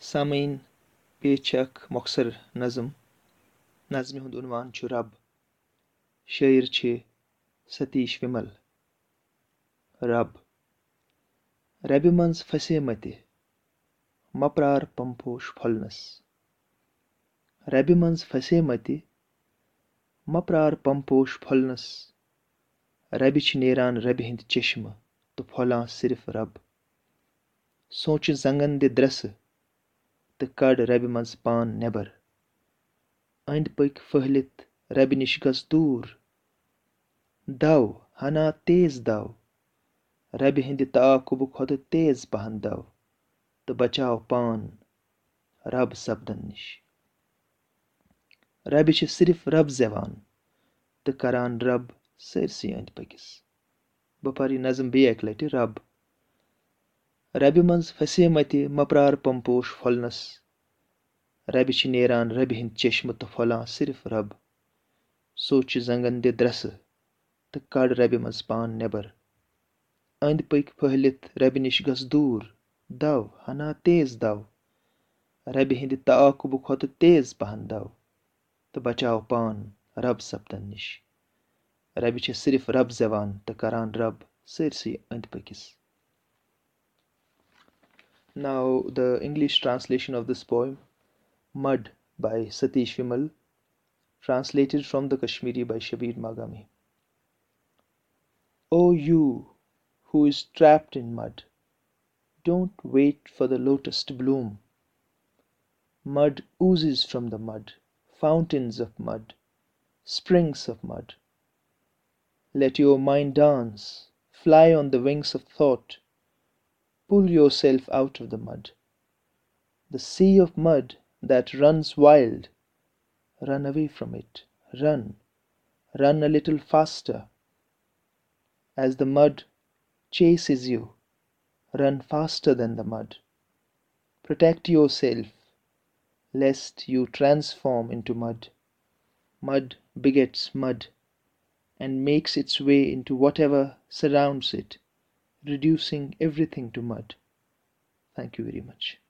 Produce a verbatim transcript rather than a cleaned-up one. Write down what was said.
سامعیٖن، پیش چھِ اکھ مۄخصر نظم۔ نظمہِ ہُنٛد عنوان چھُ رب۔ شٲعر چھِ ستیش ومل۔ رب۔ ربہِ منٛز پھسے مہ تہِ، مہ پرار پمپوش پھۄلنس۔ ربہِ منٛز پھسے مہ تہِ، مہ پرار پمپوش پھۄلنس۔ ربہِ چھِ نیران ربہِ ہٕنٛدۍ چشمہٕ تہٕ پھۄلان صرف رب۔ سونچہِ زنگن دِ درسہٕ تہٕ کڑ ربہِ منٛز پان نٮ۪بر۔ أنٛدۍ پٔکۍ پھٔہلِتھ ربہِ نِش گژھ دوٗر۔ دو، ہنا تیز دو۔ ربہِ ہٕنٛدِ تعاقبہٕ کھۄتہٕ تیز پہن دو تہٕ بچاو پان رب سپدن نِش۔ ربہِ چھِ صرف رب زٮ۪وان تہٕ کران رب سٲرسٕے أنٛدۍ پٔکِس۔ بہٕ پرٕ یہِ نظم بیٚیہِ اکہِ لٹہِ۔ رب۔ ربہِ منٛز پھسے مہ تہِ، مہ پرار پمپوش پھۄلنس۔ ربہِ چھِ نیران ربہِ ہٕنٛدۍ چشمہٕ تہٕ پھۄلان صرف رب۔ سونچہِ زنگن دِ درسہٕ تہٕ کڑ ربہِ منٛز پان نٮ۪بر۔ أنٛدۍ پٔکۍ پھٔہلِتھ ربہِ نِش گژھ دوٗر۔ دو، ہنا تیز دو۔ ربہِ ہٕنٛدِ تعاقبہٕ کھۄتہٕ تیز پہن دو تہٕ بچاو پان رب سپدن نِش۔ ربہِ چھِ صرف رب زٮ۪وان تہٕ کران رب سٲرسٕے أنٛدۍ پٔکِس۔ Now, the English translation of this poem, Mud by Satish Vimal, translated from the Kashmiri by Shabir Magami. O you who is trapped in mud, don't wait for the lotus to bloom. Mud oozes from the mud, fountains of mud, springs of mud. Let your mind dance, fly on the wings of thought, pull yourself out of the mud. The sea of mud that runs wild, run away from it, run, run a little faster. As the mud chases you, run faster than the mud. Protect yourself, lest you transform into mud. Mud begets mud and makes its way into whatever surrounds it, reducing everything to mud. Thank you very much.